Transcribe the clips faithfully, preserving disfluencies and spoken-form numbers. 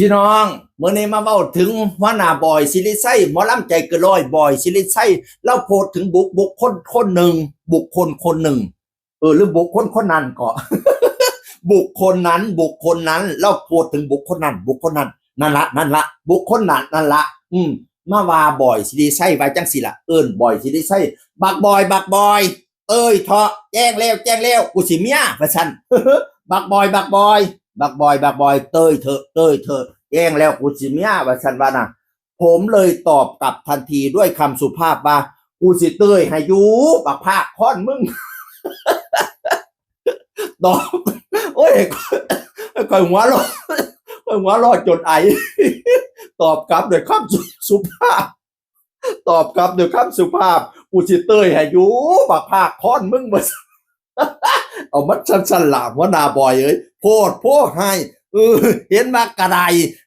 พี่น้อง มื้อนี้มาเว้าถึงหัวหน้าบอยศิริชัย หมอลำใจเกินร้อย บอยศิริชัย ลาวโพสต์ถึงบุค บุคคลคนหนึ่ง บุคคลคนหนึ่ง เออ หรือบุคคลคนนั้นก็ บุคคลนั้น บุคคลนั้น ลาวโพสต์ถึงบุคคลนั้น บุคคลนั้น นั่นละ นั่นละ บุคคลนั้น นั่นละ อืม มาว่าบอยศิริชัยว่าจังซี่ล่ะ เอิ้นบอยศิริชัย บักบอย บักบอย เต้ยเถาะ แจ้งแล้ว แจ้งแล้ว กูสิเมีย ว่าซั่น บักบอย บักบอย บักบอย บักบอย เต้ยเถาะ เต้ยเถาะ แจ้งแล้ว กูสิเมีย ว่าซั่นว่านะ ผมเลยตอบกลับทันทีด้วยคำสุภาพว่า กูสิเต้ยให้อยู่ บักพากค้อนมึง ตอบ โอ้ย ข่อยหัวเราะ ข่อยหัวเราะจนไอ ตอบกลับด้วยคำสุ สุภาพ ตอบกลับด้วยคำสุภาพ กูสิเต้ยให้อยู่ บักพากค้อนมึง ว่าซั่น เอามันสั้นๆล่ะ หัวหน้าบอยเอ้ย โพดโพให้ เออ เห็นมากระได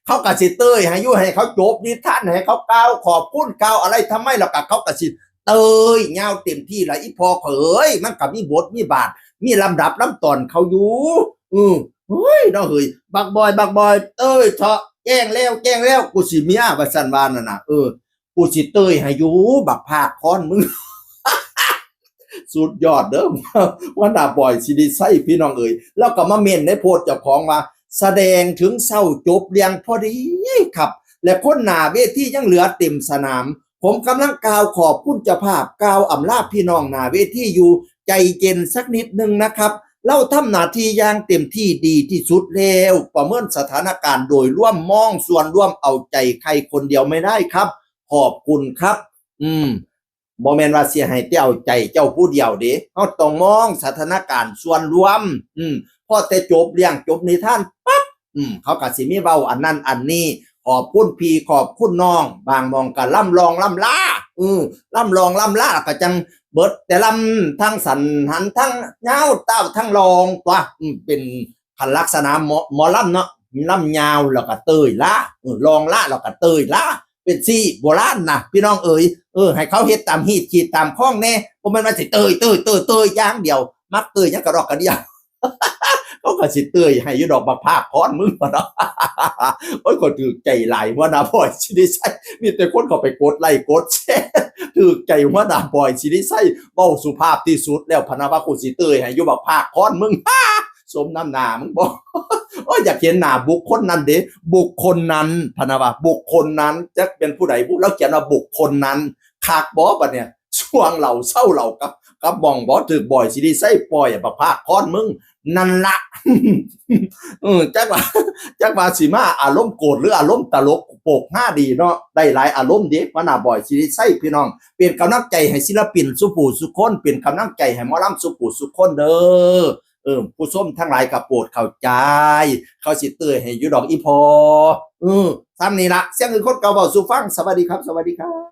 เขาก็สิเต้ยให้อยู่ ให้เขาจบนิทาน ให้เขากล่าวขอบคุณ กล่าวอะไรทำไม แล้วก็เขาก็สิเต้ยยาวเต็มที่ละ อีพ่อเอ้ย มันก็มีบทมีบาท มีลำดับลำตอนเขาอยู่ เออ เฮ้ย เนาะเฮ้ย บักบอย บักบอย เต้ยเถาะ แจ้งแล้ว แจ้งแล้ว กูสิเมีย ว่าซั่นว่านั่นน่ะ เออ กูสิเต้ยให้อยู่ บักพากค้อนมึง สุดยอดเด้อ หัวหน้าบอยศิริชัย พี่น้องเอ๋ย แล้วก็มาเม้นในโพสต์เจ้าของว่า แสดงถึงเศร้าจบเรื่องพอดีครับ และคนหน้าเวทียังเหลือเต็มสนาม ผมกำลังกล่าวขอบคุณเจ้าภาพ กล่าวอำลาพี่น้องหน้าเวทีอยู่ ใจเย็นสักนิดนึงนะครับ ลาวทำหน้าที่อย่างเต็มที่ดีที่สุดแล้ว ประเมินสถานการณ์โดยรวม มองส่วนรวม เอาใจใครคนเดียวไม่ได้ครับ ขอบคุณครับ อืม บ่แม่นว่าสิให้แต่เอาใจเจ้าผู้เดียวเด้ เฮาต้องมองสถานการณ์ส่วนรวม อืม พอแต่จบเรื่องจบนิทานปั๊บ อืม เขาก็สิมีเว้าอันนั้นอันนี้ ขอบคุณพี่ขอบคุณน้อง บางหม่องก็ล่ำลองล่ำลา อืม ล่ำลองล่ำลา ก็จั่งเบิดแต่ล่ำ ทั้งสั้นหัน ทั้งยาวเต้า ทั้งลองตั๊ว อืม เป็นคันลักษณะหมอ หมอลำเนาะ ล่ำยาวแล้วก็เต้ยลา เออ ลองลาแล้วก็เต้ยลา เป็นซี่โบราณนะ พี่น้องเอ๋ย เออ ให้เขาเฮ็ดตามฮีตขีดตามคองแน่ บ่แม่นว่าสิเต้ย เต้ย เต้ย เต้ยอย่างเดียว มักเต้ยหยังกะดอกกะเดีย เขาก็สิเต้ยให้อยู่ดอก บักพากค้อนมึง เนาะ โอ้ย ก็ถืกใจหลายหัวหน้าบอยศิริชัย มีแต่คนเข้าไปกดไลค์กดแชร์ ถืกใจหัวหน้าบอยศิริชัย เว้าสุภาพที่สุดแล้ว พะนะว่ากูสิเต้ยให้อยู่ บักพากค้อนมึง สมน้ำหน้ามึงบ่ โอ้ย อยากเห็นหน้าบุคคลนั้นเด้ บุคคลนั้น พะนะว่า บุคคลนั้น จักเป็นผู้ใดบุ ลาวเขียนว่าบุคคลนั้น คักบ่บัดเนี่ย ช่วงเหล่าเศร้าเหล่ากับ กับหม่องบ่ ถืกบอยศิริชัยปล่อยอะ บักพากค้อนมึง นั่นละ เออ จักว่า จักว่าสิมาอารมณ์โกรธหรืออารมณ์ตลก โปกฮาดีเนาะ ได้หลายอารมณ์เด้ หัวหน้าบอยศิริชัย พี่น้อง เป็นกำลังใจให้ศิลปินสู่ผู้สู่คน เป็นกำลังใจให้หมอลำสู่ผู้สู่คนเด้อ เออ ผู้ชมทั้งหลายก็โปรดเข้าใจ เขาสิเต้ยให้อยู่ดอกอีพ่อ เออ ซ้ำนี่ละ เสียงอื่นคนเก่าเว้าสู่ฟัง สวัสดีครับ สวัสดีครับ